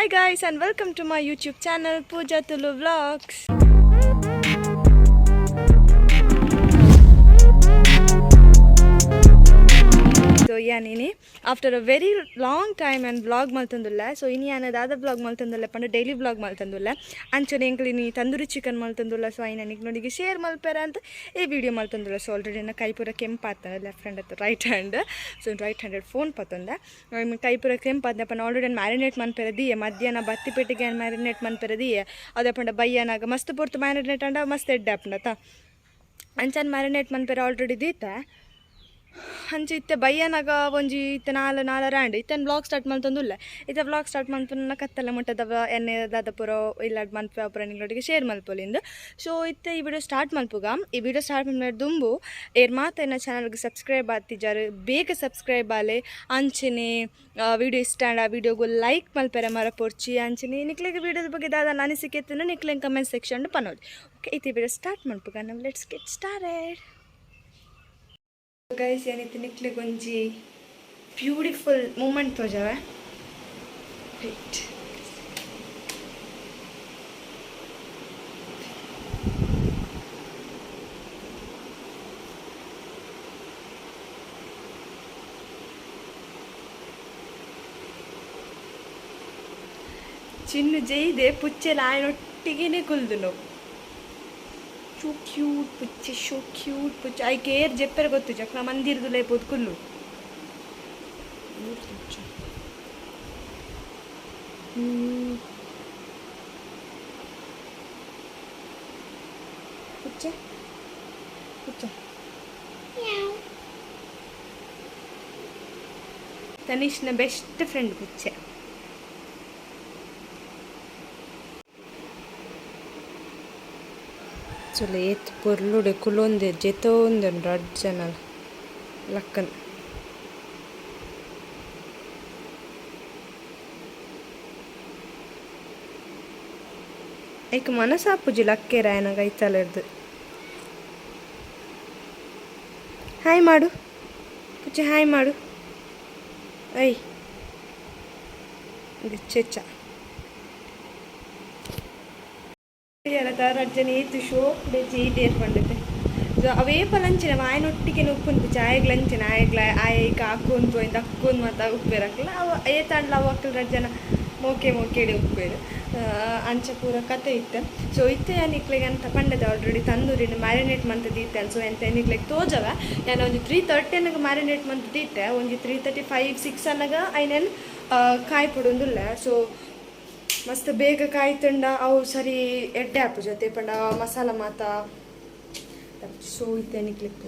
Hi guys and welcome to my YouTube channel Pooja Tulu Vlogs. So ಯಾನಿನಿ after a very long time and vlog ಮಲ್ತೊಂದುಲ್ಲ. So ಇನಿ ಯಾನ್ ದಾದ vlog ಮಲ್ತೊಂದುಲ್ಲ ಪಂಡ daily vlog ಮಲ್ತೊಂದುಲ್ಲ. ಅಂಚನೆ ಎಂಕ್ಲು ಇನಿ tandoori chicken ಮಲ್ತೊಂದುಲ್ಲ. ಸೊ ಐನ್ ನಿಕ್ಲೊಂದಿಗೆ ಶೇರ್ ಮಲ್ಪೆರ ಅಂತ ಈ ವಿಡಿಯೋ ಮಲ್ತೊಂದುಲ್ಲ. ಸೊ ಆಲ್ರೆಡಿ ಎನ್ನ ಕೈ ಪೂರ ಕೆಂಪಾತ, ಲೆಫ್ಟ್ ಹ್ಯಾಂಡ್ ಅತ್ತ right hand. So right handed phone ಪತ್ತೊಂದ ಕೈ ಪೂರ ಕೆಂಪಾತ ಪಂಡ ಆಲ್ರೆಡಿ ಮ್ಯಾರಿನೇಟ್ ಮನ್ಪೆರ ದಿಯೆ ಮಧ್ಯಾಹ್ನ ಬತ್ತಿಪೆಟ್ಟಿಗೆ ಮ್ಯಾರಿನೇಟ್ ಮನ್ಪೆರ ದಿಯೆ ಅದೇ ಪಂಡ ಬಯ್ಯನಾಗ ಮಸ್ತ್ ಪೊರ್ತು ಮ್ಯಾರಿನೇಟ್ ಅಂಡ ಮಸ್ತ್ ಎಡ್ಡೆ ಆಪುಂಡತ. ಅಂಚನ್ ಮ್ಯಾರಿನೇಟ್ ಮನ್ಪೆರ ಆಲ್ರೆಡಿ ದೀತ. ಅಂಚ ಇತ್ತೆ ಬಯ್ಯನಾಗ ಒಂಜಿ ಇತ್ತೆ ನಾಲ್ ನಾಲರ ಆಂಡ್ ಇತ್ತೆ ವ್ಲಾಗ್ ಸ್ಟಾರ್ಟ್ ಮಲ್ತೊಂದುಲ್ಲೆ. ಇತ್ತೆ ವ್ಲಾಗ್ ಸ್ಟಾರ್ಟ್ ಮಲ್ಪುನ ಕತ್ತಲೆ ಮುಟ್ಟದ ಎಣ್ಣೆ ದಾದ ಪೂರ ಇಲ್ಲಾಡ್ ಮನ್ಪೆ ಪೂರ ನಿಕ್ಲೊಟ್ಟಿಗೆ ಶೇರ್ ಮಲ್ಪೊಲಿಂದು. ಸೊ ಇತ್ತೆ ಈ ವಿಡಿಯೋ ಸ್ಟಾರ್ಟ್ ಮಲ್ಪುಗ. ಈ ವಿಡಿಯೋ ಸ್ಟಾರ್ಟ್ ಮಲ್ಪುನ ದುಂಬು ಏರ್ ಮಾತ ಎನ್ನ ಚಾನಲ್ಗೆ ಸಬ್ಸ್ಕ್ರೈಬ್ ಆತಿಜಾರು ಬೇಗ ಸಬ್ಸ್ಕ್ರೈಬ್ ಆಲೆ. ಅಂಚನೆ ವಿಡಿಯೋ ಇಷ್ಟ ಆಂಡ ಆ ವಿಡಿಯೋಗು ಲೈಕ್ ಮಲ್ಪೆರೆ ಮರಪೊರ್ಚಿ. ಅಂಚನೆ ನಿಕ್ಲೆಗ್ ವಿಡಿಯೋದ ಬಗ್ಗೆ ದಾದ ಅನಿಸಿಕೆ ಇತ್ತುಂಡ ನಿಕ್ಲೆಗ್ ಕಮೆಂಟ್ ಸೆಕ್ಷನ್ ಪನೊಲಿ. ಓಕೆ, ಇತ್ತೆ ವಿಡಿಯೋ ಸ್ಟಾರ್ಟ್ ಮಲ್ಪುಗ. ನಾವು let's get started. Guys, ಏನಿತ್ತು ನಿಕ್ಲೆಗ್ ಒಂಜಿ ಬ್ಯೂಟಿಫುಲ್ ಮೂಮೆಂಟ್ ತೋಜವೆ. ವೇಟ್, ಚಿನ್ನು ಜೈದೆ ಪುಚ್ಚೆಲ ಆಯನೊಟ್ಟಿಗೆನೆ ಕುಲ್ದುನು. ಸೋ ಕ್ಯೂಟ್ ಪುಚ್ಚೆ, ಸೋ ಕ್ಯೂಟ್ ಪುಚ್ಚೆ. ಐಕ್ ಏರ್ ಜೆಪ್ಪೆರೆ ಗೊತ್ತು ಜಕ್ನ ಮಂದಿರದುಲೇ ಪೋದು ಕುಲ್ಲು. ಪುಚ್ಚೆ ಪುಚ್ಚೆ ತನಿಷ್ನ best friend ಪುಚ್ಚೆ. ಚೊಲೋ ಏತ್ ಪೊರ್ಲುಡೆ ಕುಲೊಂದೆ ಜೆತೊಂದುಂಡು ರಡ್ಡ್ ಜನಲ ಲಕ್ಕನ್. ಐಕ್ ಮನಸಾಪುಜಿ ಲಕ್ಕೆರೆ ಆಯನ ಕೈತಲೆರ್ದ್. ಹಾಯ್ ಮಾಡು ಪುಚ್ಚೆ, ಹಾಯ್ ಮಾಡು. I ಇದು ಚೆಚ್ಚ ರಡ್ಡ್ ಜನ ಏತ್ ಶೋಕುಡೆ ಜೈದೇರ್ ಪಂಡುತ್ತೆ. ಸೊ ಅವೇ ಪಲಂಚಿನ ಆಯನೊಟ್ಟಿಗೆ ಉಪ್ಪುಂದು ಚಾಯಗ್ಲಂಚಿನ ಆಯಗ್ಲ ಆಯ ಐಕ್ ಆಕೊಂದು ಐನ್ ದಕ್ಕೊಂದು ಮಾತ ಉಪ್ಪೇರು ಅಕ್ಲ ಅವು ಏತಾಂಡ್ಲ ಅವು ಅಕ್ಲ್ ರಡ್ಡ್ ಜನ ಮೋಕೆ ಮೋಕೆಡೆ ಉಪ್ಪೇರು. ಅಂಚ ಪೂರ ಕತೆ ಇತ್ತೆ. ಸೊ ಇತ್ತೆ ಯಾನ್ ನಿಕ್ಲೆಗ್ ಅಂತ ಪಂಡದೆ ಆಲ್ರೆಡಿ ತಂದೂರಿನ ಮ್ಯಾರಿನೇಟ್ ಮಂತ್ ದೀತೆ. ಸೊ ಎಂತ ನಿಕ್ಲೆಗ್ ತೋಜವ ಯಾನ್ ಒಂಜಿ 3:30 ಅನ್ನಗ ಮ್ಯಾರಿನೇಟ್ ಮಂತ್ ದೀತೆ. ಒಂಜಿ 3:35 6 ಅನ್ನಗ ಐನೆನ್ ಕಾಯಿ ಪೊಡೊಂದುಲ್ಲೆ. ಸೊ ಮಸ್ತ್ ಬೇಗ ಕಾಯಿ ತಂಡ ಅವು ಸರಿ ಎಡ್ಡೆ ಆಪುಜಿ ಅತೆ ಪಂಡ ಮಸಾಲ ಮಾತ. ಸೊ ಇತ್ತೆ ನಿಕ್ಲೆಗ್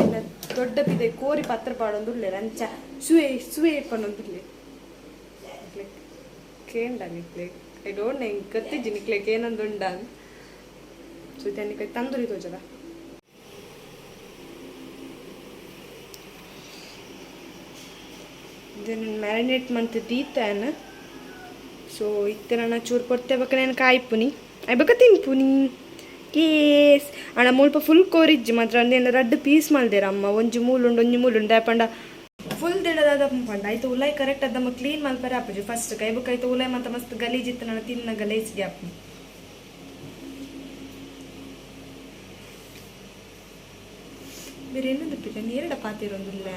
ಎನ್ನ ದೊಡ್ಡ ಪಿದೆ ಕೋರಿ ಪತ್ರ ಪಾಡೊಂದುಲ್ಲೆರ್ ಅಂಚ ಸುವೆ ಸುವೆ ಪನೊಂದುಲ್ಲೆರ್. ಕೇಂಡ ನಿಕ್ಲೆಗ್ I don't know, ಎಂಕ್ ಗೊತ್ತಿಜ್ಜಿ ನಿಕ್ಲೆಗ್ ಏನಂದುಂಡ. ಸೊ ಇತ್ತೆ ನಿಕ್ಲೆಗ್ ತಂದೂರಿ ತೋಜದ. ಇದನ್ನು ಮ್ಯಾರಿನೇಟ್ ಮಂತ್ ದೀತಾನ. ಸೊ ಇತ್ತೆ ನನ್ನ ಚೂರು ಪೊರ್ತೆ ಬೊಕ నేను ಕಾಯ್ಪುನಿ I ಬೊಕ ತಿನ್ಪುನಿ. ಕೇಸ್ ಅಣ್ಣ ಮುಲ್ಪ ಫುಲ್ ಕೋರಿಜ್ಜಿ ಮಾತ್ರ ಅಂದೇನ ರಡ್ಡ್ ಪೀಸ್ ಮಲ್ದೆರ್ ಅಮ್ಮ. ಒಂಜಿ ಮೂಲುಂಡು ಒಂಜಿ ಮೂಲುಂಡು ದಾಯೆ ಪಂಡ ಫುಲ್ ದಿಡದಾದ ಪಂಡ ಐತ ಉಲಾಯಿ ಕರೆಕ್ಟ್ ಅದ್ದಮ್ಮ ಕ್ಲೀನ್ ಮಲ್ಪರೆ ಆಪುಜಿ ಫಸ್ಟ್ ಕೈ ಬೊಕ ಐತ ಉಲಾಯಿ ಮಾತ ಮಸ್ತ್ ಗಲೀಜ್ ಇತ್ತು ತಿನ್ನ ಗಲೀಜ್ಗೆ ಆಪುಂಡು. ಬೇರೆ ಏನಂದು ಪಿರ ನೇರಡ ಪಾತಿರೊಂದುಲ್ಲ.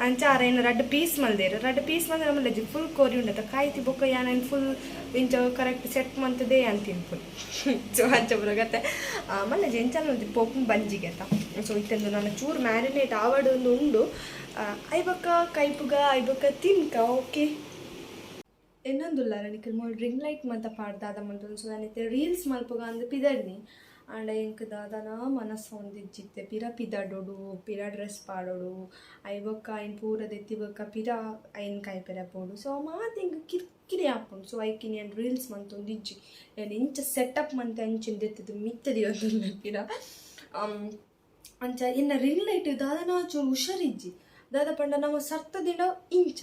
ಅಂಚ ಆರ ರಡ್ಡ್ ಪೀಸ್ ಮಲ್ದೆರ್. ರಡ್ಡ್ ಪೀಸ್ ಮಲ್ದೆ ನಮ್ಮಲ್ಲಿ ಫುಲ್ ಕೋರಿ ಉಂಡತ ಕಾಯ್ತಿ ಬೊಕ್ಕ ಯಾನ್ ಫುಲ್ ಇಂಚ ಕರೆಕ್ಟ್ ಸೆಟ್ ಮಂತದೇ ಯಾನ್ ತಿನ್ಪುನಿ. ಸೊ ಅಂಚ ಪೂರ ಕತೆ ಮಲ್ಲ ಎಂಚಲ ಒಂಜಿ ಪೋಪುನ್ ಬಂಜಿಗೆ ಅತ್ತ. ಸೊ ಇತ್ತೆಂದು ನನ್ನ ಚೂರು ಮ್ಯಾರಿನೇಟ್ ಆವಡ್ ಒಂದು ಉಂಡು. I ಬೊಕ್ಕ ಕೈಪುಗ I ಬೊಕ್ಕ ತಿನ್ಕ. ಓಕೆ, ಎನ್ನೊಂದುಲ್ಲ ನಿಕಲ್ ಮೂಲು ರಿಂಗ್ ಲೈಟ್ ಮಂತ ಪಾಡ್ದಾದ ಮಂತೊಂದು. ಸೊ ಯಾನಿತ್ತೆ ರೀಲ್ಸ್ ಮಲ್ಪುಗ ಅಂದ್ ಪಿದಡ್ನಿ. ಆಂಡ ಎಂಕ್ ದಾದನ ಮನಸ್ಸು ಒಂದಿಜ್ಜಿತ್ತೆ. ಪಿರ ಪಿದಡೊಡು ಪಿರ ಡ್ರೆಸ್ ಪಾಡೊಡು I ಬೊಕ್ಕ ಐನ್ ಪೂರ ದೆತ್ತಿ ಬೊಕ್ಕ ಪಿರ ಐನ್ ಕಾಯ್ಪೆರೆ ಪೋಡು. ಸೊ ಮಾತ ಎಂಕ್ ಕಿರ್ಕಿರಿ ಆಪುಂಡು. ಸೊ ಐಕ್ ಇನಿ ಯಾನ್ ರೀಲ್ಸ್ ಮಂತೊಂದಿಜ್ಜಿ. ಯಾನ್ ಇಂಚ ಸೆಟಪ್ ಮಂತೆ ಅಂಚಿನ ದೆತ್ತುದು ಮಿತ್ತ್ ದೀವೊಂದುಲ್ಲೆ ಪಿರ. ಅಂಚ ಎನ್ನ ರಿಂಗ್ ಲೈಟ್ ದಾದನ ಚೂರು ಹುಷಾರಿಜ್ಜಿ. ದಾದ ಪಂಡ ನಮ ಸರ್ತ ದಿನ ಇಂಚ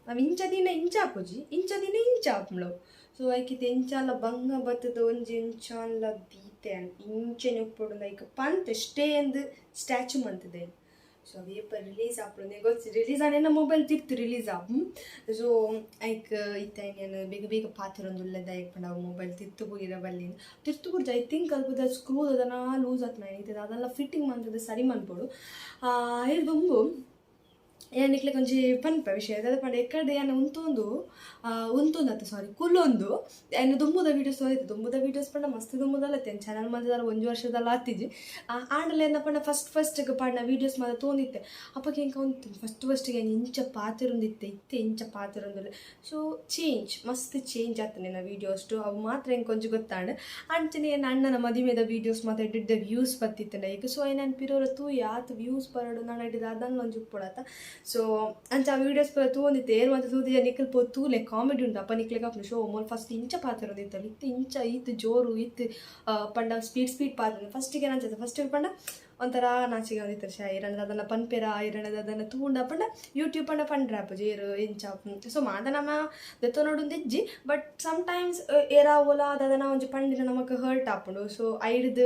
ಅವು ಇಂಚ ದಿನ ಇಂಚ ಆಪುಜಿ, ಇಂಚ ದಿನ ಇಂಚ ಆಪುಂಡು. ಸೊ ಐಕಿತ ಎಂಚಾಲ ಬಂಗ ಬತ್ತದ ಒಂಜಿ ಎಂಚಾಲ ದೀತೆ ಇಂಚೆನೆ ಉಪ್ಪೊಡು ಐಕ್ ಪಂತ್ ಸ್ಟೇ ಅಂದ್ ಸ್ಟ್ಯಾಚು ಮಂತದೆ. ಸೊ ಅವು ಏಪ ರಿಲೀಸ್ ಆಪುಂಡು ಗೊತ್ತು, ರಿಲೀಸ್ ಆಂಡ ಎನ್ನ ಮೊಬೈಲ್ ತಿರ್ತು ರಿಲೀಸ್ ಆಪು. ಸೊ ಐಕ್ ಇತ್ತೆ ಯಾನ್ ಬೇಗ ಬೇಗ ಪಾತೆರೊಂದುಲ್ಲೆ, ದಾಯೆಗ್ ಪಂಡ ಅವು ಮೊಬೈಲ್ ತಿರ್ತು ಬೂರಿರ ಬಲ್ಲಿ. ತಿರ್ತು ಬೂರ್ಜ, I think ಅಲ್ಪದ ಸ್ಕ್ರೂ ದಾದನ ಲೂಸ್ ಆತ್ನ, ಇತ್ತೆ ದಾದಲ್ಲ ಫಿಟ್ಟಿಂಗ್ ಮಂತುದು ಸರಿ ಮನ್ಪೊಡು. ಐರ್ದ್ ದುಂಬು ಯಾನ್ ನಿಕ್ಲೆಗ್ ಒಂಜಿ ಪನ್ಪೆ ವಿಷಯ ದಾದ ಪಂಡ, ಎಕ್ಕಡೆ ಯಾನ್ ಉಂತೊಂದು ಉಂತೊಂದು ಅತ್ತ ಸಾರಿ ಕುಲ್ಲೊಂದು ಯಾನ್ ದುಂಬುದ ವೀಡಿಯೋಸ್ ತೋರಿತ್ತು. ದುಂಬುದ ವೀಡಿಯೋಸ್ ಪಂಡ ಮಸ್ತ್ ದುಂಬುದಲ್ಲ, ಅತ್ತೆ ಚಾನಲ್ ಮಲ್ತುದಾರ ಒಂಜಿ ವರ್ಷದಲ್ಲ ಆತಿಜಿ. ಆಂಡಲ ಎನ್ನ ಪಂಡ ಫಸ್ಟ್ ಫಸ್ಟ್ಗೆ ಪಾಡ್ನ ವೀಡಿಯೋಸ್ ಮಾತ ತೋಂದಿತ್ತೆ. ಅಪಗ ಎಂಕ್ ಉಂತು ಫಸ್ಟ್ ಫಸ್ಟ್ಗೆ ಯಾನ್ ಇಂಚ ಪಾತೆರೊಂದಿತ್ತೆ, ಇತ್ತೆ ಇಂಚ ಪಾತೆರೊಂದುಲ್ಲೆ. ಸೊ ಚೇಂಜ್ ಮಸ್ತ್ ಚೇಂಜ್ ಆತುಂಡು ಎನ್ನ ವೀಡಿಯೋಸ್, ಅವು ಮಾತ್ರ ಎಂಕ್ ಒಂಜಿ ಗೊತ್ತಾಂಡ್. ಅಂಚನೆ ಎನ್ನ ಅಣ್ಣನ ಮದಿಮೆದ ವೀಡಿಯೋಸ್ ಮಾತ ಎಡ್ಡೆ ವ್ಯೂಸ್ ಬತ್ತಿತ್ತುಂಡ ಐಕ್. ಸೊ ಐನ್ ಪಿರೋರ ತೂಯೆ ಆತ್ ವ್ಯೂಸ್ ಬರೊಡು ನನ ಇಡೆ ದಾದನ ಒಂಜಿ ಉಪ್ಪೊಡತ. ಸೊ ಅಂಚ ಆ ವೀಡಿಯೋಸ್ ಪೂರ ತೂವೊಂದಿತ್ತೆ. ಏರ್ ಮಾತ ತೂದಿಜ ನಿಕುಲು ಪೋದು ತೂಲೆ, ಕಾಮಿಡಿ ಉಂಡು. ಅಪ್ಪ ನಿಕ್ಲೆಗ್ ಆಪುಂಡು ಶೋ ಮೋಲು ಫಸ್ಟ್ ಇಂಚ ಪಾತೆರೊಂದಿತ್ತಲ್, ಇತ್ತೆ ಇಂಚ ಈತ್ ಜೋರು ಈತ್ ಪಂಡ ಸ್ಪೀಡ್ ಸ್ಪೀಡ್ ಪಾತೆರ. ಫಸ್ಟಿಗೆ ಅಂಚ ಫಸ್ಟಿಗೆ ಪಂಡ ಒಂಥರ ನಾಚಿಗೆ ಆವೊಂದಿತ್ತರ್, ಶಾ ಏರನ ದಾದನ ಪನ್ಪೆರ, ಏರನ ದಾದನ ತೂಂಡ ಪಂಡ ಯೂಟ್ಯೂಬ್ ಪಂಡ ಪಂಡ್ರೆ ಆಪುಜಿ ಏರ್ ಇಂಚ. ಸೊ ಮಾತ ನಮ ದೆತ್ತೊನೊಡುಂದು ಇಜ್ಜಿ, ಬಟ್ ಸಮ್ಟೈಮ್ಸ್ ಏರಾ ಓಲ ದಾದನ ಒಂಜಿ ಪಂಡಿನ ನಮಕ್ ಹರ್ಟ್ ಆಪುಂಡು. ಸೊ ಐಡ್ದ್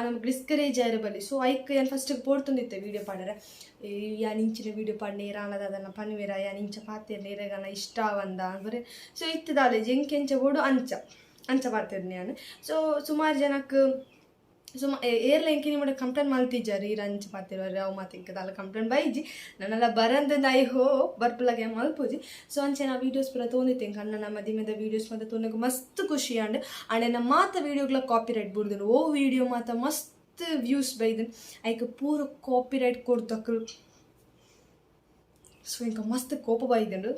ನಮಕ್ ಡಿಸ್ಕರೇಜ್ ಆಯೆರೆ ಬಲ್ಲಿ. ಸೊ ಐಕ್ ಯಾನ್ ಫಸ್ಟಿಗೆ ಪೋಡ್ತೊಂದಿತ್ತೆ ವೀಡಿಯೋ ಪಾಡರೆ, ಯಾನ್ ಇಂಚಿನ ವೀಡಿಯೋ ಪಾಡ್ನೆ ಏರಾಂಡ ದಾದನ ಪನ್ವೆರ, ಯಾನ್ ಇಂಚ ಪಾತೆರ್ನೆ ಏರೆಗಾನ ಇಷ್ಟ ಆವಂದ ಬರೆ. ಸೊ ಇತ್ತೆ ದಾಲ ಎಂಕ್ ಎಂಚ ಬೋಡು ಅಂಚ ಅಂಚ ಪಾತೆರ್ನೆ ಯಾನ್. ಸೊ ಸುಮಾರು ಜನಕ್ ಸುಮಾ ಏರ್ಲ ಎಂಕ್ ಇನಿ ಮುಟ ಕಂಪ್ಲೇಂಟ್ ಮಲ್ತಿಜ್ಜಾರ್, ಈರ್ ಅಂಚ ಪಾತೆರುವರ್ ಅವು ಮಾತ ಎಂಕ್ ದಾಲ ಕಂಪ್ಲೇಂಟ್ ಬೈಜಿ, ನನಲ ಬರಂದ್ I hope, ಬರ್ಪುಲಗ ಯಾನ್ ಮಲ್ಪುಜಿ. ಸೊ ಅಂಚೆ ನಾ ವೀಡಿಯೋಸ್ ಪೂರ ತೋಂದಿತ್ತೆ, ಎಂಕ್ ಅಣ್ಣನ ಮದಿಮೆದ ವೀಡಿಯೋಸ್ ಮಾತ ತೂನಗ ಮಸ್ತ್ ಖುಷಿ ಆಂಡ್. ಆಂಡ ಎನ್ನ ಮಾತ ವೀಡಿಯೋಗ್ಲ ಕಾಪಿರೈಟ್ ಬುಡ್ದುಂಡು. ಓ ವೀಡಿಯೋ ಮಾತ ಮಸ್ತ್ ವ್ಯೂಸ್ ಬೈದುಂಡು, ಐಕ್ ಪೂರ ಕಾಪಿರೈಟ್ ಕೊರ್ದು. ಸೊ ಎಂಕ್ ಮಸ್ತ್ ಕೋಪ ಬೈದುಂಡು.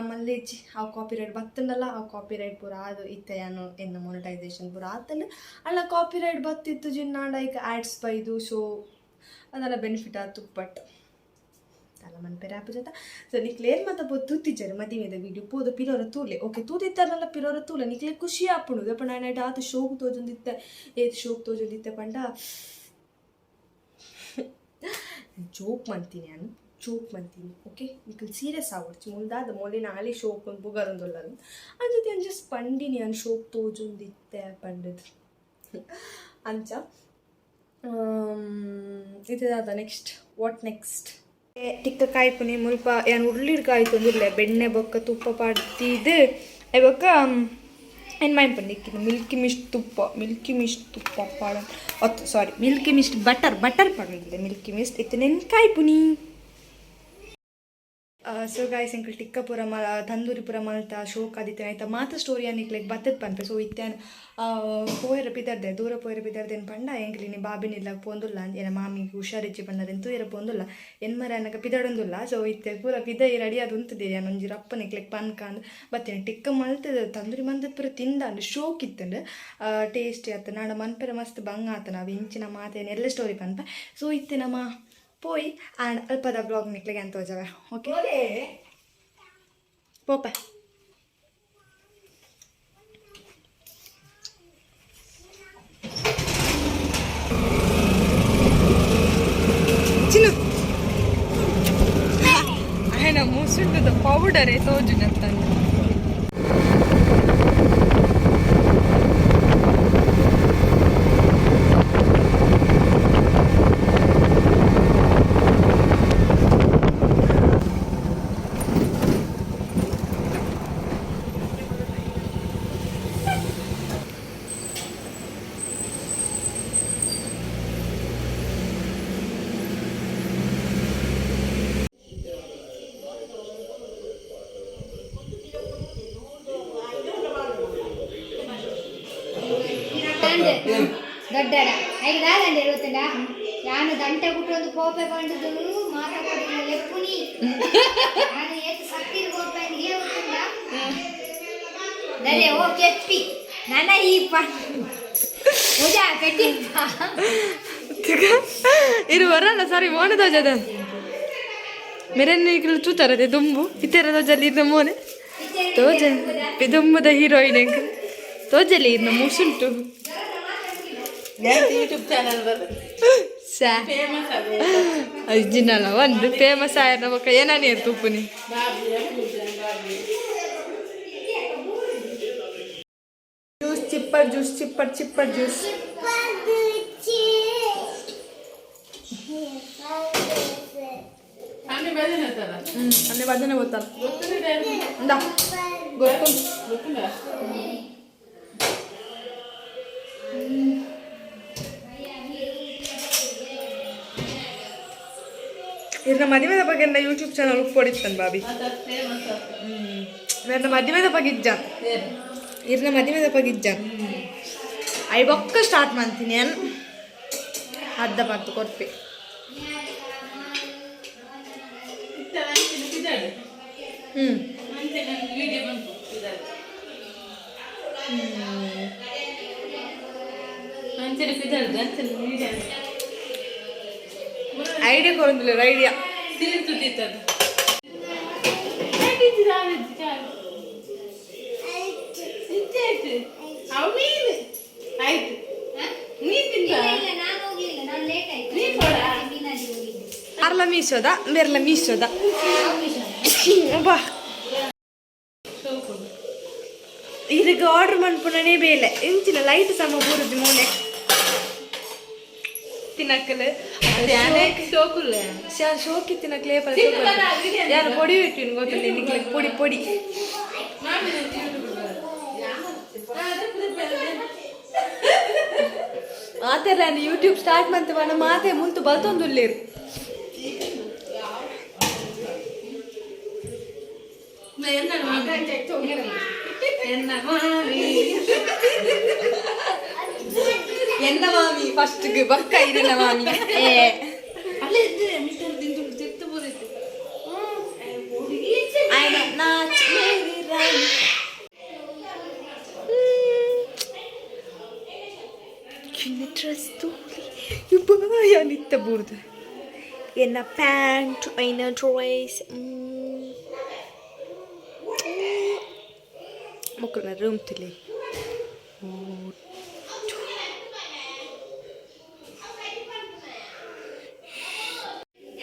ಮಲ್ಲೇಜಿ ಅವು ಕಾಪಿರೈಟ್ ಬತ್ತುಂಡಲ, ಆ ಕಾಪಿರೈಟ್ ಪೂರ ಆದ್ ಇತ್ತೆ ಯಾನ್ ಎನ್ನ ಮೊನಿಟೈಸೇಷನ್ ಪೂರ ಆತುಂಡು. ಆಂಡ ಕಾಪಿರೈಟ್ ಬತ್ತಿತ್ತು ಜಿನ್ನಾಂಡ ಐಕ್ ಆ್ಯಡ್ಸ್ ಬೈದು. ಸೊ ಅದೆಲ್ಲ ಬೆನಿಫಿಟ್ ಆತು, ಬಟ್ ದಾಲ ಮನ್ಪೆರೆ ಆಪುಜತ. ಸೊ ನಿಕ್ಲ್ ಏರ್ ಮಾತ ಪೋದು ತೂತಿಜ್ಜರ್ ಮದಿಮೆದ ವೀಡಿಯೋ, ಪೋದು ಪಿರೋರ ತೂಲೆ, ಓಕೆ? ತೂದಿತ್ತಾರಲ್ಲ, ಪಿರೋರ ತೂಲೆ, ನಿಕ್ಲೆ ಖುಷಿ ಆಪುಂಡು. ದಾಯೆ ಪಂಡ ಆಯ್ಟ್ ಆತ್ ಶೋಕ್ ತೋಜೊಂದಿತ್ತೆ, ಏತ್ ಶೋಕ್ ತೋಜೊಂದಿತ್ತೆ ಪಂಡ, ಜೋಕ್ ಮಂತೀನಿ ಯಾನ್, ಜೋಕ್ ಮಂತೀನಿ, ಓಕೆ? ನಿಕುಲು ಸೀರಿಯಸ್ ಆವೊಡ್ಚಿ. ಮೂಲು ದಾದ ಮೋಲೆ ನಾಲೆ ಶೋಕ್ ಒಂದ್ ಪುಗರೊಂದುಲ್ಲಲ್ ಅಂಚ ಯಾನ್ ಜಸ್ಟ್ ಪಂಡಿನಿ ಯಾನ್ ಶೋಕ್ ತೋಜೊಂದಿತ್ತೆ ಪಂಡುದು ಅಂಚ. ಇತ್ತೆ ದಾದ ನೆಕ್ಸ್ಟ್, what next? ಟಿಕ್ಕ ಕಾಯ್ಪುನಿ ಮುಲ್ಪ ಯಾನ್ ಉರ್ಲಿಡ್ ಕಾಯ್ತೊಂದುಲ್ಲೆ. ಬೆಣ್ಣೆ ಬೊಕ್ಕ ತುಪ್ಪ ಪಾಡ್ದಿದ್ ಐಕ್ ಬೊಕ್ಕ ಏನ್ ಮೈಪುಂಡು ನಿಕ್ಕಿನ ಮಿಲ್ಕಿ ಮಿಸ್ಟ್ ತುಪ್ಪ, ಮಿಲ್ಕಿ ಮಿಸ್ಟ್ ತುಪ್ಪ ಪಾಡ ಅತ್ತು, sorry, milky mist butter, butter ಪಾಡೊಂದುಲ್ಲೆ ಮಿಲ್ಕಿ ಮಿಸ್ಟ್. ಇತ್ತೆ ನೆನ್ ಕಾಯ್ಪುನಿ. ಸೊ ಗಾಯ್ಸ್, ಎಂಕುಲು ಟಿಕ್ಕ ಪೂರ ಮ ತಂದೂರಿ ಪೂರ ಮಲ್ತ ಶೋಕ್ ಆದಿತ್ತೆ. ಐತ ಮಾತ ಸ್ಟೋರಿ ನಿಕ್ಲೆಗ್ ಬತ್ತದ್ ಪನ್ಪೆ. ಸೊ ಇತ್ತೆ ಪೋಯೆರೆ ಪಿದರ್ದೆ, ದೂರ ಪೋಯೆರೆ ಪಿದರ್ದೆನ್ ಪಂಡ ಎಂಕ್ಲು ಇನಿ ಬಾಬಿನಿಲ್ಲ ಪೋಂದುಲ್ಲ. ಎನ್ನ ಮಾಮಿಗ್ ಹುಷಾರಿಜ್ಜಿ ಪಂಡ ತೂಯೆರೆ ಪೋಂದುಲ್ಲ, ಎನ್ಮರೆ ಆನಗ ಪಿದಡೊಂದುಲ್ಲ. ಸೊ ಇತ್ತೆ ಪೂರ ಪಿದಯಿ ರೆಡಿ ಆದ್ ಉಂತುದೆ. ಯಾನ್ ಒಂಜಿ ರಪ್ಪ ನಿಕ್ಲೆಗ್ ಪನ್ಕಾಂದ್ ಬತ್ತಿನಿ. ಟಿಕ್ಕ ಮಲ್ತುದು ತಂದೂರಿ ಮಂತುದು ಪೂರ ತಿಂದಾಂಡ್, ಶೋಕ್ ಇತ್ತುಂಡು, ಟೇಸ್ಟಿ ಆತುಂಡು. ಆಂಡ ಮನ್ಪೆರೆ ಮಸ್ತ್ ಬಂಗ ಆತುಂಡು. ಅವು ಇಂಚಿನ ಮಾತ ಏನ್ ಎಲ್ಲ ಸ್ಟೋರಿ ಪನ್ಪೆ. ಸೊ ಇತ್ತೆ ನಮ ಪೋಯಿ ಆ್ಯಂಡ್ ಅಲ್ಪದ ಬ್ಲಾಗ್ ನಿಕ್ಲೆಗ್ ಯಾನ್ ತೋಜವೆ, ಓಕೆ? ಪೋಪ. ಚಿನ್ನು ಆಯನ ಮುಸುಂಟದ ಪೌಡರೇ ತೋಜುನತ್ತಂದು. ದೊಡ್ಡಡ ಐಕ್ ದಾದಂಡೆ ಗೊತ್ತುಂಡ, ಯಾನು ದಂಟೆ ಕುಟ್ಟೊಂದು ಕೋಪೆ ಪಂಡುದು ಮಾತ ಕೊಡಿನ ಲೆಪ್ಪುನಿ, ಯಾನು ಏತ್ ಸತ್ತಿರ್ ಕೋಪೆ ಅಂದ್ ಗೊತ್ತುಂಡ ದಲೆ ಓ ಕೆಪ್ಪಿ ನನ ಈ ಪೂಜಾ ಪೆಟ್ಟಿ. ಇರು ಬರಲ್ಲ ಸಾರಿ ಮೋನೆ ತೋಜದ ಮೆರೆನ್ ಇಕ್ಲು ತೂತಾರದೆ ದುಂಬು ಇತ್ತೆರ ತೋಜಲ್ಲಿ ಇರ್ನ ಮೋನೆ ತೋಜ ದುಂಬುದ ಹೀರೋಯಿನ್ ಎಂಕ್ ತೋಜಲಿ ಇರ್ನ ಮುಸುಂಟು. YouTube channel. ಸಾ ಅಜ್ಜಿನಲ್ಲ ಒಂದು ಫೇಮಸ್ ಆಯನ ಬೊಕ್ಕ ಏನಾನಿ ತೂಪುನಿ. ಜ್ಯೂಸ್ ಚಿಪ್ಪರ್ ಜ್ಯೂಸ್ ಚಿಪ್ಪರ್ ಚಿಪ್ಪರ್ ಜ್ಯೂಸ್. ಅನ್ನೆ ಭಜನೆ ಗೊತ್ತಲ್ಲ ಇಂದ ಗೊತ್ತು. ಇರ್ನ ಮದುವೆದ ಬಗ್ಗೆ ನನ್ನ ಯೂಟ್ಯೂಬ್ ಚಾನಲ್ ಉಪ್ಪೊಡಿತ್ತನ್ ಬಾಬಿ. ನನ್ನ ಮದುವೆದ ಬಗ್ಗೆ ಇಜ್ಜ, ಇರ್ನ ಮದುವೆದ ಬಗ್ಗೆ ಇಜ್ಜ. I ಬೊಕ್ಕ ಸ್ಟಾರ್ಟ್ ಮಾಡ್ತೀನಿ. ಏನು ಅರ್ಧ ಪತ್ತು ಕೊರ್ಪೆ. Idea ಕೊರೊಂದಿಲ್ಲ, idea. ಇಲ್ಲ ಇಲ್ಲ, ನಾನು ಹೋಗ್ಲಿಲ್ಲ, ನಾನು ಲೇಟ್ ಆಯ್ತು. ಮೀನಾಡಿ ಹೋಗಿದ್ದೆ. ಅರ್ಲ ಮೀಸೋದ ಬೆರ್ಲ ಮೀಸೋದ ಬಾ. ಇದಕ್ಕೆ ಆರ್ಡರ್ ಮನ್ಪುಣನೇ ಬೇಲೆ ಇಂಚಿನ ಲೈಟ್ ಸಮ ಬೂರುದು ಮೋನೆ ತಿನ್ನಕ್ಕಲು ಶೋಕಿ ತಿನ್ನಕ್ಲೆ. ಯಾರು ಪೊಡಿ ಇಟ್ಟಿನ ಗೊತ್ತಿಲ್ಲ ನಿಕ್ಲೆ, ಪೊಡಿ ಪೊಡಿ. ಮಾತಾಡ ನಾನು ಯೂಟ್ಯೂಬ್ ಸ್ಟಾರ್ಟ್ ಮಂತವನ ಮಾತೆ ಮುಂತು ಬಲ್ತೊಂದುಲ್ಲೇರು. ಎನ್ನ ಮಾಮಿ ಫಸ್ಟ್ ಬಕ್ಕ ಇರಿನ ಮಾಮಿ ಏ. ಆಯ್ನ ನಾಚ್ ಮೇರಿ ರಾಣಿ. ಕಿನ್ನ ಡ್ರೆಸ್ ತೂಲಿ ಯಾನಿತ್ತ ಬೂರ್ದು ಎನ್ನ ಪ್ಯಾಂಟ್ ಐನ ಡ್ರೆಸ್. ಮಕ್ಕಳನ್ನ ರೂಮ್ ತುಲಿ.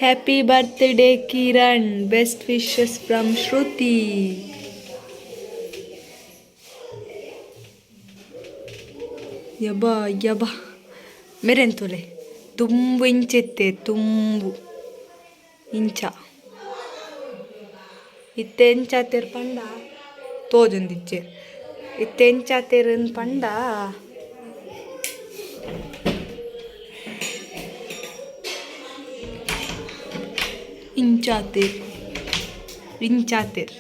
Happy birthday Kiran, best wishes from Shruti. ಯಬಾ ಯಬಾ, ಮೆರೆಂತುಲೆ ತುಂಬು ಇಂಚೆತ್ತೆ, ತುಂಬು ಇಂಚ ಇತ್ತೆ ಎಂಚಾತೆರ್ ಪಂಡ ತೋಜೊಂದಿಚ್ಚೆ. ಇತ್ತೆ ಎಂಚಾತೆರ್ ಪಂಡ ಇಂಚಾತೆರ್ ಇಂಚಾತೆರ್.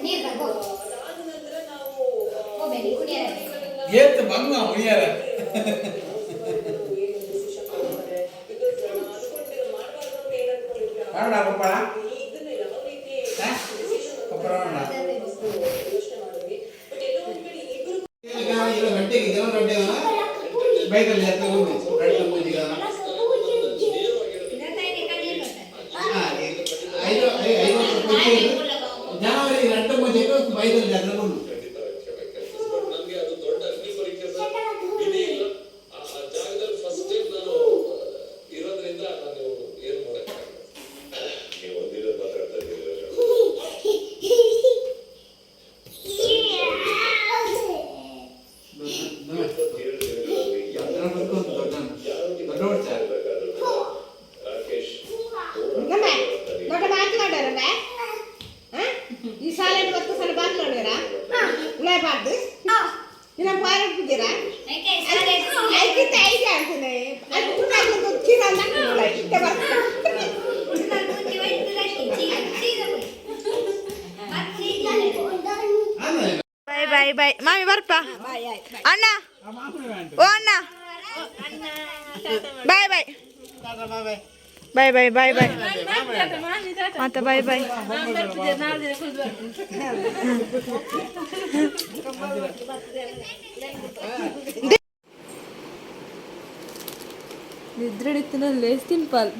ನೀರ್ ತಗೋ ಹೋಗ್ಬೇಡಿ ಕುಡಿಯಲ್ಲ. ಏತ್ ಬಂಗ ಮುಣಿಯಾರ. ಬೇಡ ಪಪ್ಪಳ, ಪಪ್ಪಳ ಬೇಡ. ಗಂಟೆಗೆ ಜನ ಗಂಟೆ ಬೈಕಲ್ಲಿ ಜಾತ್ರೆ ಹೋಗ್ಬೇಕು ಎರಡು ಮೂಜಿಗ. ಐದು 50 ಜನವರಿ 2 ಮೂಜಿಗೆ ಬೈಕಲ್ಲಿ ಜಾತ್ರೆ ಬಂದು. ನನ್ಗೆ ಅದು ದೊಡ್ಡ ಅಗ್ನಿ ಪರೀಕ್ಷೆ ಸರ್. ವಿಧಿ ಇಲ್ಲ. ಆ ಆ ಜಾಗದಲ್ಲಿ ಫಸ್ಟ್ ಟೈಮ್ ನಾನು ಇರೋದ್ರಿಂದ ನಾನು ಏನು ಮಾಡೋಕ್ಕಾಗಲ್ಲ. ನೀವು ಒಂದಿರೋದು ಮಾತಾಡ್ತಾ ಇದ್ದೀರಿ. 7 ದಿನಗಳಲ್ಲಿ ದೊಡ್ಡ ದೊಡ್ಡ ವರ್ಷ. ಬೇಕಾದ್ರೂ ಕೂಡ ರಾಕೇಶ್ ದೊಡ್ಡ ಮಾತನಾಡೋರಲ್ಲ ಈ ಸಾಲ ಗೊತ್ತು ಸಲ ಮಾತನಾಡ್ಯಾರ ಉಳಬಾರ್ದು ಇಲ್ಲ ಪಾರಟ್ಟಿದ್ದೀರಾ. ಐಕ್ಕಿಂತ ಐದು ಅಂತಾನೆ ಅದು ಚೀಲ ಇಷ್ಟ ಬರ್ತದೆ. ಬಾಯ್ ಬಾಯ್ ಬಾಯ್ ಮಾಮಿ, ಬರ್ಪ ಅಣ್ಣ. ಓ ಅಣ್ಣ, bye bye bye bye bye bye ಮಾತ ಬಾಯ್ ಬಾಯ್. ನಿದ್ರೆ simple.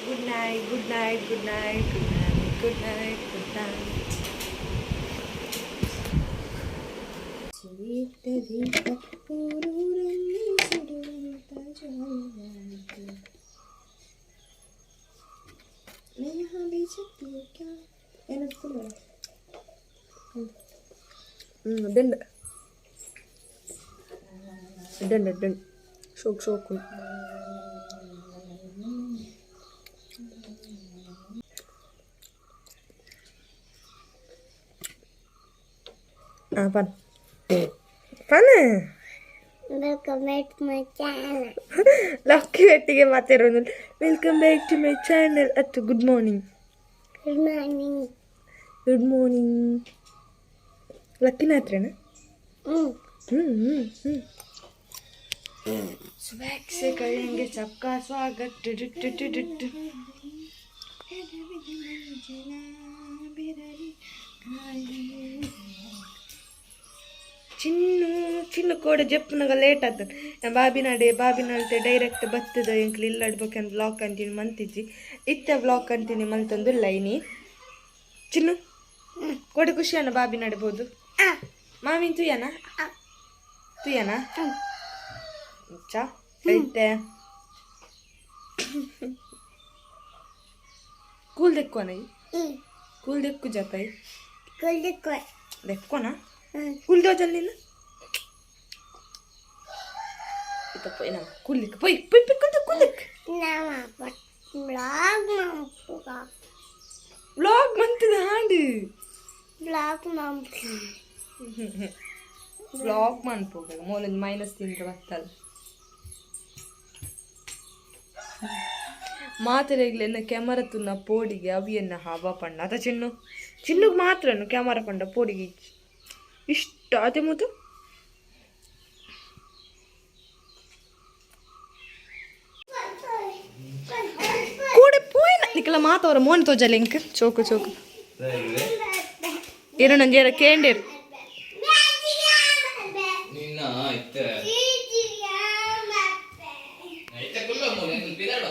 Good night, good night, good night, good night, good night, good night. ದಂಡ ದಂಡ ದಂಡ ಶೋಕ್ ಶೋಕ್. ಪನ್ ಪನ್. Welcome back to my channel. Lucky ವೆಟ್ಟಿಗೆ ಮಾತಾಡೋದು. Welcome back to my channel at good morning. Good morning. Good morning. ಲಕ್ಕಿನ ಹತ್ರನ. ಹ್ಮ್. हम्म हम्म हम्म। सुबह से करेंगे सबका स्वागत। To to to to to. Chinnu Chinnu ಕೋಡೆ ಜಪ್ಪುನಗ ಲೇಟ್ ಆತದ. ಬಾಬಿನಾಡೆ ಬಾಬಿನಾಳ್ತೆ ಡೈರೆಕ್ಟ್ ಬತ್ತದ ಎಂಕ್ಲು ಇಲ್ಲಡ್ಬೇಕಂತ ಬ್ಲಾಗ್ ಕಂಟಿನ್ಯೂ ಮಂತಿಜ್ಜಿ. ಇತ್ತೆ ಬ್ಲಾಗ್ ಕಂಟಿನ್ಯೂ ಮಲ್ತೊಂದು ಲೈನಿ. ಚಿನ್ನು ಕೋಡೆ ಖುಷಿಯಾನ ಬಾಬಿನಾಡ್ಬೋದು? ಮಾವಿನ ತುಯ್ಯನ ತುಯ್ಯನ ಚಾ ಐತೆ. ಕೂಲ್ ದೆಕ್ಕೋನ? ಕೂಲ್ ದೆಕ್ಕು ಜತಾಯಿ. ಕುಲ್ದಿಕ್ಕೋ. ದೆಕ್ಕೋನ ಕೂಲ್ ದೋಜಲ್ ನೀನು ಇತ್ತಪ್ಪ ಏನ ಕೂಲ್ ದಿಕ್ಕ ಪೊಯ್ ಪೊಯ್ ಪೊಯ್ ಕೂಲ್ ದಿಕ್ ಕೂಲ್ ದಿಕ್. ನಮ್ಮ ಬ್ಲಾಗ್ ಮಂಪುಗ. ವ್ಲಾಗ್ ಮಂತದ ಹಾಂಡು. ಬ್ಲಾಗ್ ಮಂಪು. ವ್ಲಾಗ್ ಮನ್ಪುಗ ಮೋಲೊಂದು ಮೈನಸ್ ತಿಂದ್ರೆ ಬತ್ತಲ್ಲ. ಮಾತೆರೆಗ್ಲೆನ್ನ ಕ್ಯಾಮರಾ ತುನ್ನ ಪೋಡಿಗೆ ಅವಿಯನ್ನ ಹಾವ ಪಂಡ ಅತ ಚಿನ್ನು ಚಿನ್ನುಗ್ ಮಾತ್ರ ಕ್ಯಾಮರಾ ಪಂಡ ಪೋಡಿಗೆ ಇಜ್ಜಿ. ಇಷ್ಟ ಅದೇ ಮುತು. ಕೂಡೆ ಪೋಯಿನ ನಿಕಲ ಮಾತವರ ಮೋನ್ ತೋಜಲ ಇಂಕ್ ಚೋಕು ಚೋಕು ಇರು ನಂಜೇರ ಕೇಂಡೇರು. ನಿನ್ನ ಇತ್ತೆ ಇತ್ತೆ ಕುಲ್ಲ ಪಿದಾಡ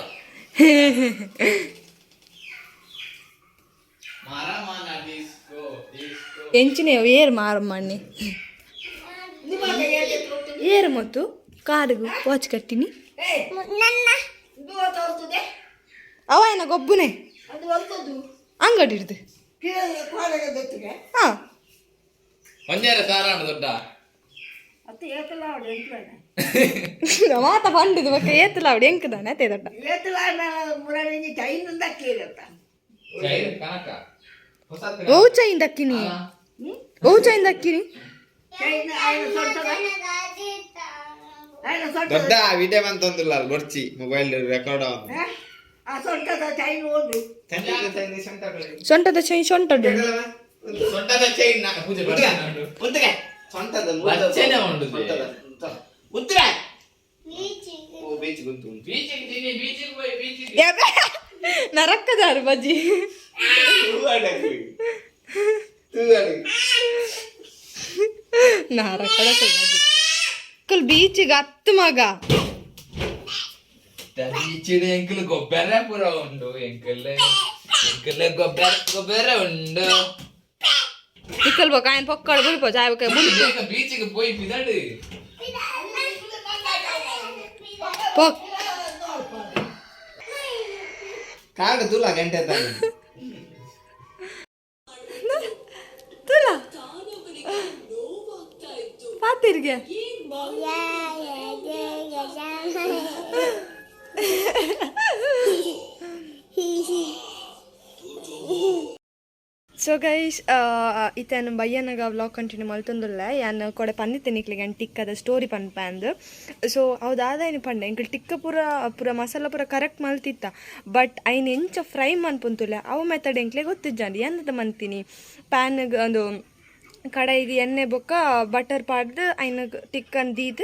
ಮಾರಮಾನ ಡಿಸ್ಕೋ ಡಿಸ್ಕೋ. ಎಂಚಿನ ಏರ್ ಮಾರಮ್ಮಣ್ಣಿ ಏರು ಮತ್ತು ಕಾರುಗು ವಾಚ್ ಕಟ್ಟಿನಿ. ನನ್ನ ಅವ ಏನ ಗೊಬ್ಬುನೆ ಅಂಗಡಿ ಹಿಡ್ದು ಹಾ. ಒಂಜಾರ ಸಾರಾಣ ದೊಡ್ಡ. ಮಾತ ಪಂಡುದು ಬೊಕ್ಕ ಏತಲ ಅವಡು ಎಂಕದಾನೆ ಅತ್ತೆ ದೊಡ್ಡ. ಚೈನ್ ಕನಕ ಹೊಸ. ಓ ಚೈನ್ ದಕ್ಕಿನಿ, ಓ ಚೈನ್ ದಕ್ಕಿನಿ. ದೊಡ್ಡ ವಿಡಿಯೋ ಬಂತಂದಿಲ್ಲ ಬೊರ್ಚಿ ಮೊಬೈಲ್ ರೆಕಾರ್ಡ್. ಸೊಂಟದ ಚೈನ್ ಸೊಂಟದ. ಸೊಂಟದ ಚೈನ್ ಪೂಜೆ ಸೊಂಟದ ಬಚ್ಚನೆ ಉಂಡು. ಉತ್ತರ ಓ ಬೀಚ್ ಗುಂತು. ಬೀಚಿಗೆ ತಿನ್ನಿ, ಬೀಚಿಗೆ ಹೋಯ್ ಬೀಚಿಗೆ. ನರಕ್ಕದಾರು ಬಜ್ಜಿ. ನರಕ್ಕದ ಬಜ್ಜಿ ಕುಲ್ ಬೀಚಿಗೆ ಹತ್ತು ಮಗ. ಬೀಚಿಡ್ ಎಂಕಲ್ ಗೊಬ್ಬರ ಪೂರ ಉಂಡು. ಎಂಕಲ್ ಎಂಕಲ್ ಗೊಬ್ಬರ ಗೊಬ್ಬರ ಉಂಡು. ನಿಕ್ಕಲ್ ಬೊಕ ఆయన ಪೊಕ್ಕಡು ಬುಲ್ಪೋ ಜಾಯ್ ಬುಲ್ಪೋ. ಬೀಚಿಗೆ ಪೋಯಿ ಪಿದಾಡು. ಪೊಕ್ ಕಾಡು ತುಲ ಗಂಟೆ ತಾನೆ. ತುಲ ಪಾತಿರ್ಗೆ. ಸೊ ಗೈಸ್, ಇತ್ತನು ಬಯ್ಯನಗ ವ್ಲಾಗ್ ಕಂಟಿನ್ಯೂ ಮಲ್ತೊಂದುಲ್ಲ. ಯಾನ್ ಕೊಡೆ ಪನ್ನಿತ್ತೆ ನಿಕ್ಲೆಗ್ ಯಾನ್ ಟಿಕ್ಕದ ಸ್ಟೋರಿ ಪನ್ಪಂದ್. ಸೊ ಅವು ದಾದ ಏನು ಪಂಡೆ, ಎಂಕುಲು ಟಿಕ್ಕ ಪೂರ ಪೂರ ಮಸಾಲ ಪೂರ ಕರೆಕ್ಟ್ ಮಲ್ತಿತ್ತ, ಬಟ್ ಐನ್ ಎಂಚ ಫ್ರೈ ಮನ್ಪುಂತುಲ್ಲ ಅವು ಮೆಥಡ್ ಎಂಕ್ಲೆ ಗೊತ್ತಿಜ್ಜಾಂಡ್. ಎಂದದ ಮಂತೀನಿ ಪ್ಯಾನ್ಗ್ ಒಂದು ಕಡಾಯಿಗೆ ಎಣ್ಣೆ ಬೊಕ್ಕ ಬಟರ್ ಪಾಡ್ದು ಐನ ಟಿಕ್ಕನ್ ದೀದ್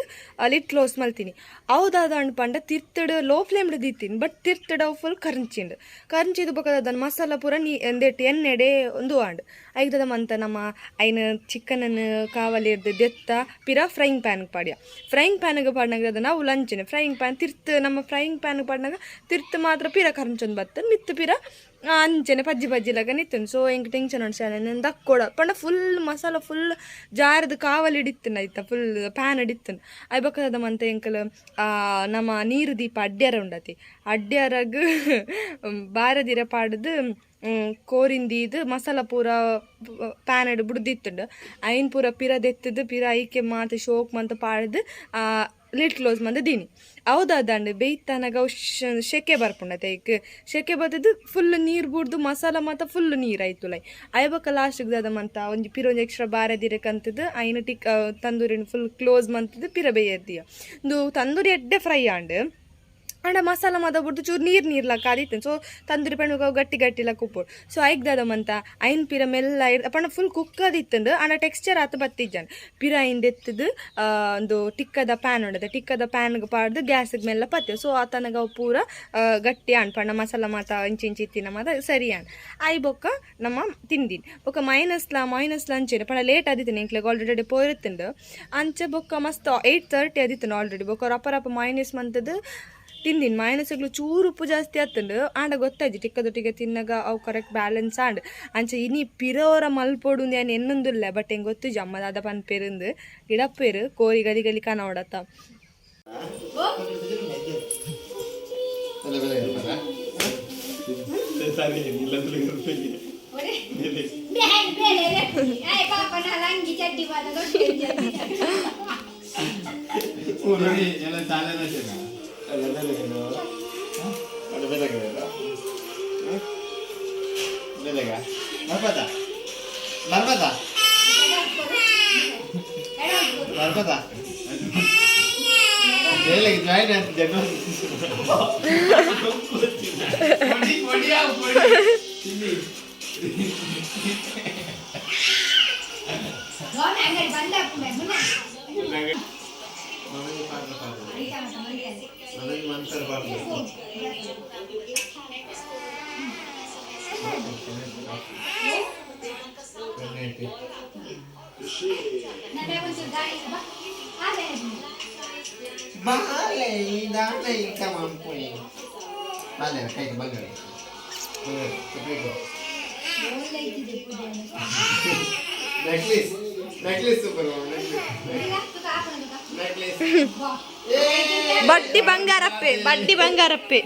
ಲಿಡ್ ಕ್ಲೋಸ್ ಮಲ್ತೀನಿ. ಅವು ದಾದ ಪಂಡ ತಿರ್ತಡ್ ಲೋ ಫ್ಲೇಮ್ಡ್ ದೀತೀನಿ, ಬಟ್ ತಿರ್ತಡ್ ಅವು ಫುಲ್ ಕರ್ಂಚಿಂಡ್ ಕರ್ಂಚಿದು ಬೊಕ್ಕ ಅದನ್ನ ಮಸಾಲ ಪೂರ ನೀ ಎಂದೆಟ್ ಎಣ್ಣೆಡೆ ಒಂದು ಆಂಡ್ ಐದದ ಮಂತ ನಮ್ಮ ಐನ ಚಿಕನನ್ನು ಕಾವಲಿರ್ದು ದೆತ್ತ ಪಿರ ಫ್ರೈಯಿಂಗ್ ಪ್ಯಾನ್ಗೆ ಪಾಡ್ಯ. ಫ್ರೈಯಿಂಗ್ ಪ್ಯಾನ್ಗೆ ಪಾಡ್ನಾಗ ಅದನ್ನ ಅವು ಲಂಚನೆ ಫ್ರೈಯಿಂಗ್ ಪ್ಯಾನ್ ತಿರ್ತು ನಮ್ಮ ಫ್ರೈಯಿಂಗ್ ಪ್ಯಾನ್ಗೆ ಪಾಡ್ನಾಗ ತಿರ್ತು ಮಾತ್ರ ಪಿರ ಕರ್ಂಚೊಂದು ಬತ್ತ ಮಿತ್ತು ಪಿರ ಅಂಚನೆ ಪಜ್ಜಿ ಪಜ್ಜಿ ಲಗನ ಇತ್ತು. ಸೊ ಎಂಕ್ ಟೆನ್ಷನ್ ಉಂಟು ಶಾಲೆ ದಕ್ಕೊಡ ಪಂಡ ಫುಲ್ ಮಸಾಲ ಫುಲ್ ಜಾರದ ಕಾವಲಿ ಇಡಿತ್ತುಂಡು ಐತ ಫುಲ್ ಪ್ಯಾನ್ ಇಡಿತ್ತುಂಡು. ಅಯ್ ಬೊಕ್ಕ ಮಂತ ಎಂಕಲ್ ನಮ್ಮ ನೀರು ದೀಪ ಅಡ್ಡ್ಯಾರ ಉಂಡತಿ ಅಡ್ಡ್ಯಾರಗ್ ಬಾರದಿರ ಪಾಡ್ದು ಕೋರಿಂದೀದು ಮಸಾಲ ಪೂರ ಪ್ಯಾನ್ ಬುಡ್ದಿತ್ತುಂಡು. ಐನ್ ಪೂರ ಪಿರ ದೆತ್ತದು ಪಿರ ಐಕೆ ಮಾತ ಶೋಕ್ ಮಂತ ಪಾಡ್ದು ಲಿಡ್ ಕ್ಲೋಸ್ ಮಂದ ದೀನಿ. ಹೌದಾದಂಡು ಬೇಯ್ತನಗ ಅವು ಶೆಕೆ ಬರ್ಪುಂಡತೆ ಐಕ್ ಶೆಕೆ ಬತ್ತದು ಫುಲ್ ನೀರು ಬುಡ್ದು ಮಸಾಲ ಮಾತ ಫುಲ್ ನೀರು ಆಯ್ತು ಲೈ. ಅಯ್ ಬೊಕ್ಕ ಲಾಸ್ಟಿಗೆ ದಾದ ಮಂತ ಒಂಜಿ ಪಿರ ಒಂಜಿ ಎಕ್ಸ್ಟ್ರಾ ಬಾರದಿರಕಂತದ್ದು ಐನು ಟಿಕ್ ತಂದೂರಿನ ಫುಲ್ ಕ್ಲೋಸ್ ಮಂತದ್ದು ಪಿರ ಬೇಯರ್ದಿಯ. ಇಂದು ತಂದೂರಿ ಎಡ್ಡೆ ಫ್ರೈ ಆಂಡ್ ಆಂಡ ಮಸಾಲ ಮಾತ ಬುಡ್ದು ಚೂರು ನೀರು ನೀರು ಲಕ್ಕ ಆದಿತ್ತು. ಸೊ ತಂದೂರಿ ಪಂಡ ಗಟ್ಟಿ ಗಟ್ಟಿ ಲಕ್ಕ ಉಪ್ಪು. ಸೊ ಐಕ್ ದಾದ ಮಂತ ಐನ್ ಪಿರ ಮೆಲ್ಲ ಪಂಡ ಫುಲ್ ಕುಕ್ ಆದಿತ್ತುಂಡು ಆಂಡ ಟೆಕ್ಸ್ಚರ್ ಆತ ಬತ್ತಿಜ್ಜಾನ್. ಪಿರ ಐನ್ ದೆತ್ತದು ಒಂದು ಟಿಕ್ಕದ ಪ್ಯಾನ್ ಉಂಡದ ಟಿಕ್ಕದ ಪ್ಯಾನ್ಗೆ ಪಾಡ್ದು ಗ್ಯಾಸಿಗೆ ಮೆಲ್ಲ ಪತ್ತೆ. ಸೊ ಆತನಗ ಅವು ಪೂರ ಗಟ್ಟಿ ಆಂಡ್ ಪಂಡ ಮಸಾಲ ಮಾತ ಇಂಚಿ ಇಂಚಿ ಇತ್ತಿನ ಮಾತ ಸರಿ ಆಂಡ್ I ಬೊಕ್ಕ ನಮ್ಮ ತಿಂದಿನಿ. ಬೊಕ್ಕ ಮೈನಸ್ಲ ಅಂಚೆನೆ ಪಂಡ ಲೇಟ್ ಆದಿತ್ತು ಎಂಕ್ಲೆಗ್ ಆಲ್ರೆಡಿ ಪೋಯಿರುತ್ತುಂಡು. ಅಂಚೆ ಬೊಕ್ಕ ಮಸ್ತ್ 8:30 ಆದಿತ್ತುಂಡು ಆಲ್ರೆಡಿ. ಬೊಕ್ಕ ರಪ ರಪ ಮೈನಸ್ ಮಂತದ್ದು ತಿಂದಿನಿ. ಮೈನಸ್ಗಳು ಚೂರು ಉಪ್ಪು ಜಾಸ್ತಿ ಆತುಂಡು ಆಂಡ ಗೊತ್ತಾಯ್ತು ಟಿಕ್ಕದೊಟ್ಟಿಗೆ ತಿನ್ನಗ ಅವು ಕರೆಕ್ಟ್ ಬ್ಯಾಲೆನ್ಸ್ ಆಂಡ್. ಅಂಚೆ ಇನಿ ಪಿರೋರ ಮಲ್ಪೊಡು ಯಾನ್ ಎನ್ನೊಂದುಲ್ಲ ಬಟ್ ಎಂಗ್ ಗೊತ್ತುಜಿ ಅಮ್ಮ ದಾದ ಪನ್ಪೆರುಂದು ಗಿಡಪ್ಪೇರು ಕೋರಿ ಗಲಿ ಗಲಿ ಕನವಡತ್ತ. Necklace necklace super necklace ಬಡ್ಡಿ ಬಂಗಾರಪ್ಪೆ ಬಡ್ಡಿ ಬಂಗಾರಪ್ಪೆ.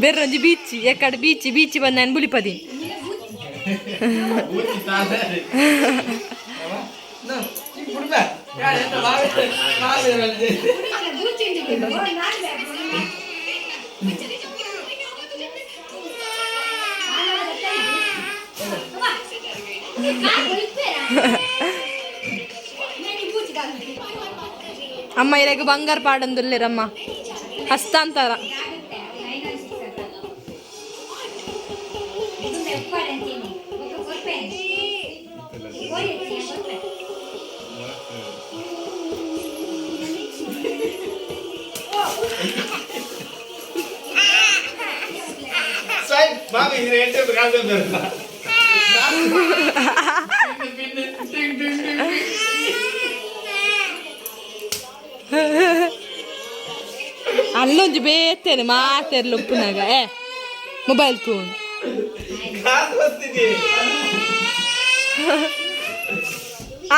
ಬೇರೆ ಬೀಚ್ ಎಕ್ಕಡೆ ಬೀಚ್ ಬೀಚ್ ಬಂದ ಬುಲಿಪದಿ. ಅಮ್ಮ ಇರಾಗ ಬಂಗಾರ ಪಾಡಂದುಲ್ಲೇರಮ್ಮ ಹಸ್ತಾಂತರ. ಅಲ್ಲೊಂಜಿ ಬೇತೇನೆ ಮಾತೆರ್ಲ ಉಪ್ಪುನಾಗ ಏ ಮೊಬೈಲ್ ತೂನ್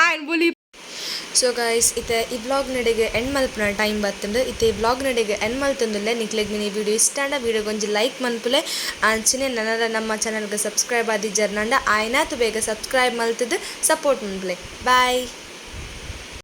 ಆಯ್ನ್ ಬುಲಿ. ಸೊ ಗೈಸ್ ಇತ್ತೆ ಈ ಬ್ಲಾಗ್ ನಡೆಗೆ ಎಂಡ್ ಮಲ್ಪುನ ಟೈಮ್ ಬತ್ತುಂಡು. ಇತ್ತೆ ಈ ಬ್ಲಾಗ್ ನಡೆಗೆ ಎಂಡ್ ಮಲ್ತೊಂದುಲ್ಲೆ. ನಿಕ್ಲೆಗ್ ಮಿನಿ ವಿಡಿಯೋ ಇಷ್ಟ ಆಂಡ ವಿಡಿಯೋಗೆ ಒಂಜಿ ಲೈಕ್ ಮನ್ಪುಲೆ. ಅಂಚನೆ ನನಲ ನಮ್ಮ ಚಾನಲ್ಗೆ ಸಬ್ಸ್ಕ್ರೈಬ್ ಆದಿಜ್ಜರ್ನಂಡ ಆಯ್ನಾತು ಬೇಗ ಸಬ್ಸ್ಕ್ರೈಬ್ ಮಲ್ತದು ಸಪೋರ್ಟ್ ಮನ್ಪುಲೆ. ಬಾಯ್.